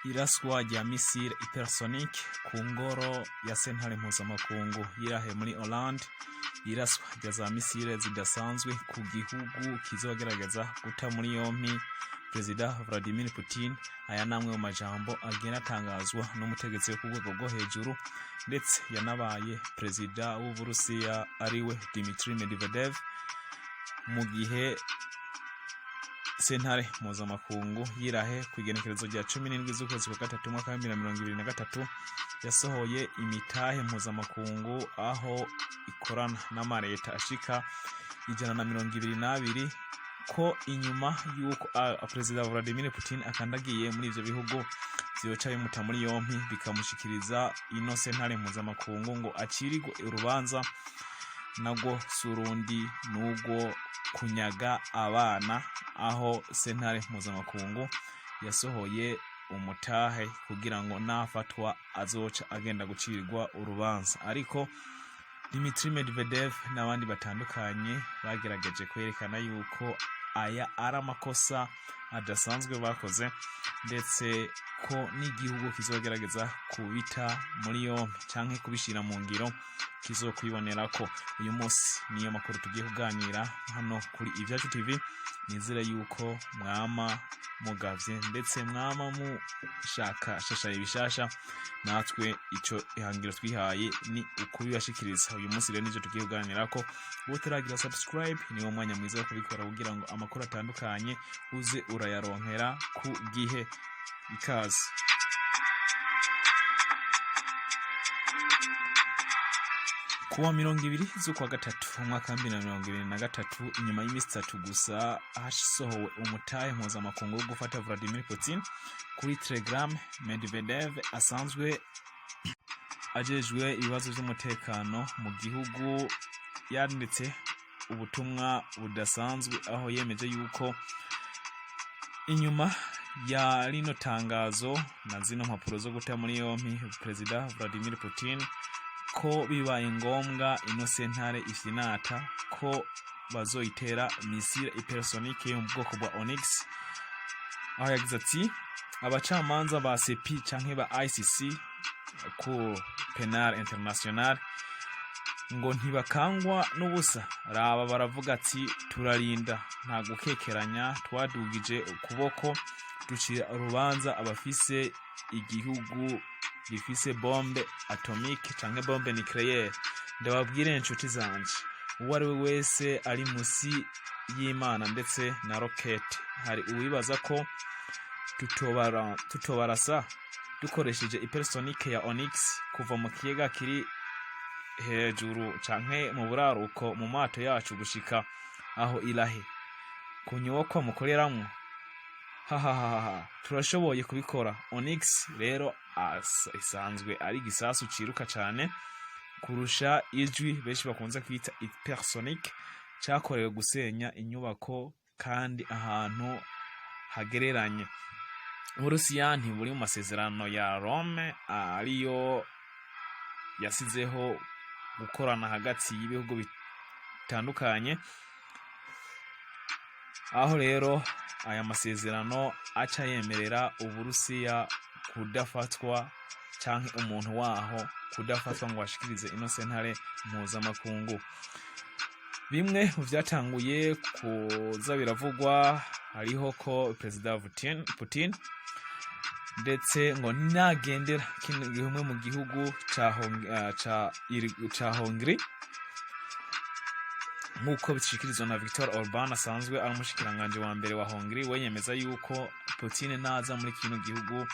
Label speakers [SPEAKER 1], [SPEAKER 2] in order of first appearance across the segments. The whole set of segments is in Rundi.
[SPEAKER 1] Iraswa rya missile hypersonique ku ngoro ya sentare mpuzamakungu yirahe muri Hollande, iraswa rya za missile zidasanzwe ku gihugu kizogerageza guta muri yompi Perezida Vladimir Putin. Aya namwe mu majambo agenda atangazwa n'umutegetsi wo ku rwego rwo hejuru, ndetse yanabaye perezida w'Uburusiya, ariwe Dmitry Medvedev, mu gihe sentare mpuzamakungu yirahe ku igenekerezo rya 17 z'ukwezi kwa gatatu umwaka wa 2023 yasohoye imitahe mpuzamakungu, aho ikorana n'amareta ashika 122, ko inyuma y'uko Perezida Vladimir Putin akandagiye muri ivyo bihugu vyoca bimuta muri yompi, bikamushikiriza ino sentare mpuzamakungu ngo acirigwe urubanza, nagwo surundi n'ubwo kunyaga abana, aho sentare mpuzamakungu yasohoye umutahe kugira ngo nafatwa azoca agenda gucirirwa urubanza. Ariko Dmitry Medvedev n'abandi batandukanye bagerageje kwerekana yuko aya ari amakosa adasanzwe bakoze, ndetse ko n'igihugu kizogerageza kubita muri yompi canke kubishira mu ngiro kizokwibonera ko. Uyu munsi niyo makuru tugiye kuganira hano kuri Ivyacu TV. Nizere yuko mwama mugavye, ndetse mwama mushaka shashaye ibishasha. Natwe ico ihangiro twihaye ni ukubibashikiriza. Uyu munsi rero nivyo tugiye kuganirako. Utaragira subscribe, niwo mwanya mwiza wo kubikora kugira ngo amakuru atandukanye uze urayaronkera ku gihe. Ikaze. Kuwa 20 z'ukwa gatatu umwaka wa 2023, inyuma y'iminsi 3 gusa hasohowe umutahe mpuzamakungu wo gufata Vladimir Putin, kuri Telegram Medvedev asanzwe ajejwe ibibazo vy'umutekano mu gihugu yanditse ubutumwa budasanzwe, aho yemeje yuko inyuma ya rino tangazo na zino mpapuro zo guta muri yompi Perezida Vladimir Putin, ko bibaye ngombwa ino sentare ifyinata ko bazoyitera missile hypersonique yo mu bwoko bwa Onyx, aho yagize ati: "Abacamanza ba CPI canke ba ICC, Cour Penal International, ngo ntibakangwa n'ubusa. Raba baravuga ati turarinda, nta gukekeranya, twadugije ukuboko ducira urubanza abafise igihugu gifise bombe atomique canke bombe nucléaire. Ndababwire inshuti zanje, uwo ari we wese ari musi y'Imana ndetse na rokete, hari uwibaza ko tutobarasa dukoresheje hypersonique ya Onyx kuva mu kiyaga kiri hejuru canke mu buraruko mu mato yacu gushika aho irahe ku nyubakwa mukoreramwo? Hahahaha, turashoboye kubikora." Onyx rero isanzwe ari igisasu ciruka cane kurusha ijwi, benshi bakunze kwita hypersonic, cakorewe gusenya inyubako kandi ahantu hagereranye. Uburusiya ntiburi mu masezerano ya Rome, ariyo yasizeho gukorana hagati y'ibihugu bitandukanye, aho rero aya masezerano aca yemerera Uburusiya kudafatwa canke umuntu waho kudafatwa ngo ashikirize ino sentare mpuzamakungu. Bimwe mu vyatanguye kuza biravugwa hariho ko Perezida Putin ndetse ngo nagendera kino gihumwe mu gihugu ca Hongrie, nk'uko bishikirizwa na Victor Orban asanzwe ari umushikiranganji wa mbere wa Hongrie. We yemeza yuko Putin naza muri kino gihugu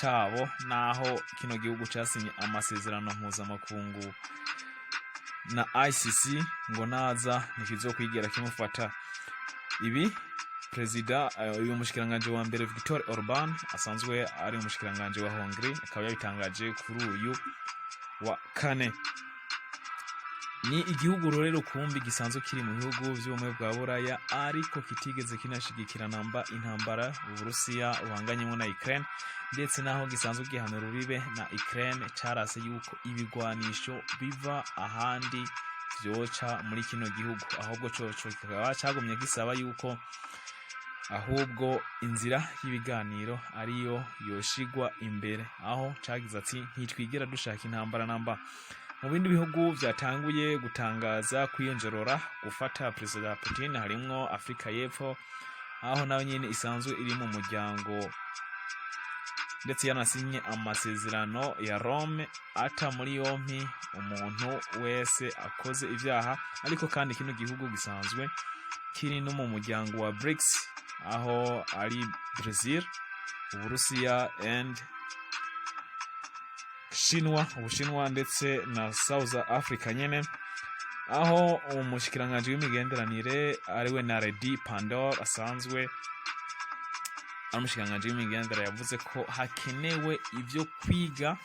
[SPEAKER 1] cabo, naho kino gihugu casinye amasezerano mpuzamakungu na ICC, ngo naza ntikizokwigera kimufata. Ibi perezida, uyu mushikiranganji wa mbere Victor Orban asanzwe ari umushikiranganji wa Hongrie, akaba yabitangaje kuri uyu wa kane. Ni igihugu rero rukumbi gisanzwe kiri mu bihugu vy'ubumwe bwa Buraya, ariko kitigeze kinashigikira namba intambara Uburusiya buhanganyemo na Ukraine, ndetse naho gisanzwe gihana urubibe na Ukraine carase yuko ibigwanisho biva ahandi vyoca muri kino gihugu, ahubwo coco kikaba cagumye gisaba yuko Ahubwo inzira y'ibiganiro ariyo yoshigwa imbere, aho cagize ati: "Ntitwigera dushaka intambara namba." Mu bindi bihugu vyatanguye gutangaza kwiyonjorora gufata Perezida Putin harimwo Afrika y'Epfo, aho nayo nyene isanzwe iri mu muryango, ndetse yanasinye amasezerano ya Rome ata muri yompi umuntu wese akoze ivyaha. Ariko kandi kino gihugu gisanzwe kiri no mu muryango wa BRICS, aho ari Brazil, Uburusiya and Shinwa, Ubushinwa, ndetse na South Africa nyene, aho umushikiranganji w'imigenderanire ariwe Naledi Pandor, asanzwe ari umushikiranganji w'imigenderanire, yavuze ko hakenewe ivyo kwiga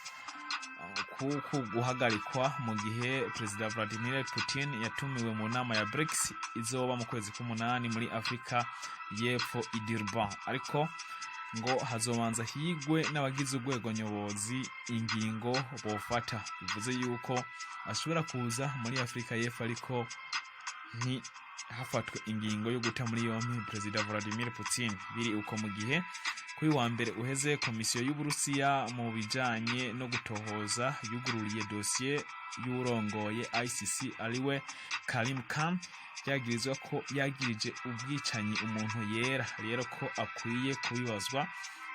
[SPEAKER 1] kuku guhagarikwa mu gihe Perezida Vladimir Putin yatumiwe mu nama ya BRICS izoba mu kwezi k'umunani muri Afrika y'Epfo i Durban, ariko ngo hazobanza higwe n'abagize urwego nyobozi ingingo bofata. Bivuze yuko ashobora kuza muri Afrika y'Epfo, ariko ntihafatwe ingingo yo guta muri yompi Perezida Vladimir Putin. Biri uko mu gihe kuri wa mbere uheze komisiyo y'Uburusiya mu bijanye no gutohoza yugururiye dosiye y'urongoye ICC, ariwe Karim Khan, yagirizwa ko yagirije ubwicanyi umuntu yera, rero ko akwiye kubibazwa.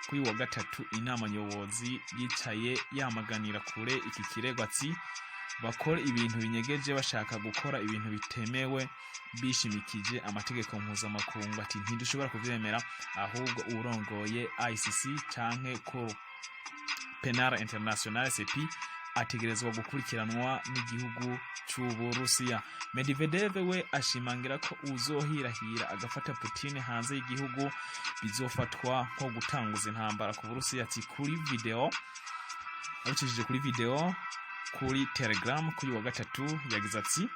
[SPEAKER 1] Kuri wa gatatu inama nyobozi yicaye yamaganira kure iki kirego, ati: "Bakora ibintu binyegeje, bashaka gukora ibintu bitemewe bishimikije amategeko mpuzamakungu." Ati: "Ntidushobora kuvyemera, ahubwo uwurongoye ICC canke Cour Pénale Internationale CPI ategerezwa gukurikiranwa n'igihugu c'Uburusiya." Medvedev we ashimangira ko uzohirahira agafata Putin hanze y'igihugu bizofatwa nko gutanguza intambara ku Burusiya. Ati kuri video, abicishije kuri video kuri Telegram kuri wa gatatu, yagize ati: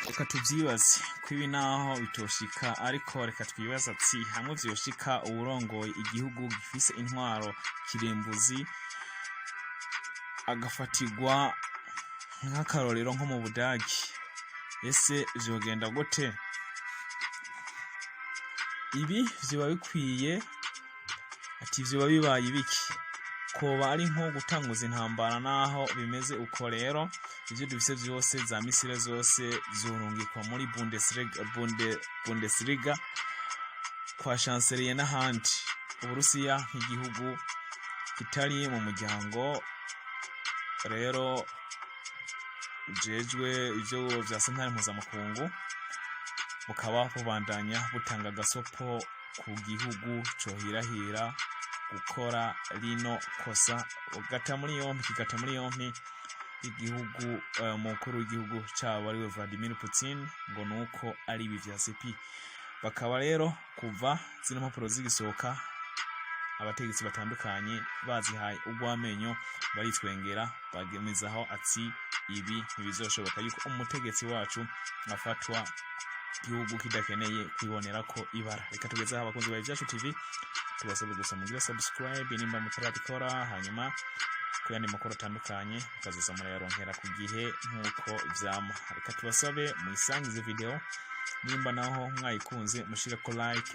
[SPEAKER 1] "Reka tuvyibaze ko ibi naho bitoshika, ariko reka twibaze ati hamwe vyoshika uwurongoye igihugu gifise intwaro kirimbuzi agafatirwa nk'akarorero nko mu Budagi, ese vyogenda gute? Ibi vyoba bikwiye?" Ati: "Vyoba bibaye ibiki? Koba ari nko gutanguza intambara." Naho bimeze uko rero, ivyo dufise vyose, za missile zose zorungikwa muri Bundesliga, Bundesliga kwa chancelier n'ahandi. Uburusiya nk'igihugu kitari mu muryango rero ujejwe ivyo vya sentare mpuzamakungu, bukaba bubandanya butanga agasopo ku gihugu cohirahira gukora rino kosa, gata muri yompi, kigata muri yompi igihugu, umukuru w'igihugu cabo ariwe Vladimir Putin, ngo nuko ari ibi vya CPI. Bakaba rero kuva zino mpapuro zigisohoka, abategetsi batandukanye bazihaye urw'amenyo, baritwengera, bagemezaho ati ibi ntibizoshoboka yuko umutegetsi wacu afatwa igihugu kidakeneye kwibonera ko ibara. Reka tugeze aho, abakunzi ba Ibyacu TV, tubasabe gusa mugire subscribe nimba mutarabikora, hanyuma ku yandi makuru atandukanye mukazoza murayaronkera ku gihe nk'uko vyama. Reka tubasabe muyisangize video, nimba naho mwayikunze mushireko like.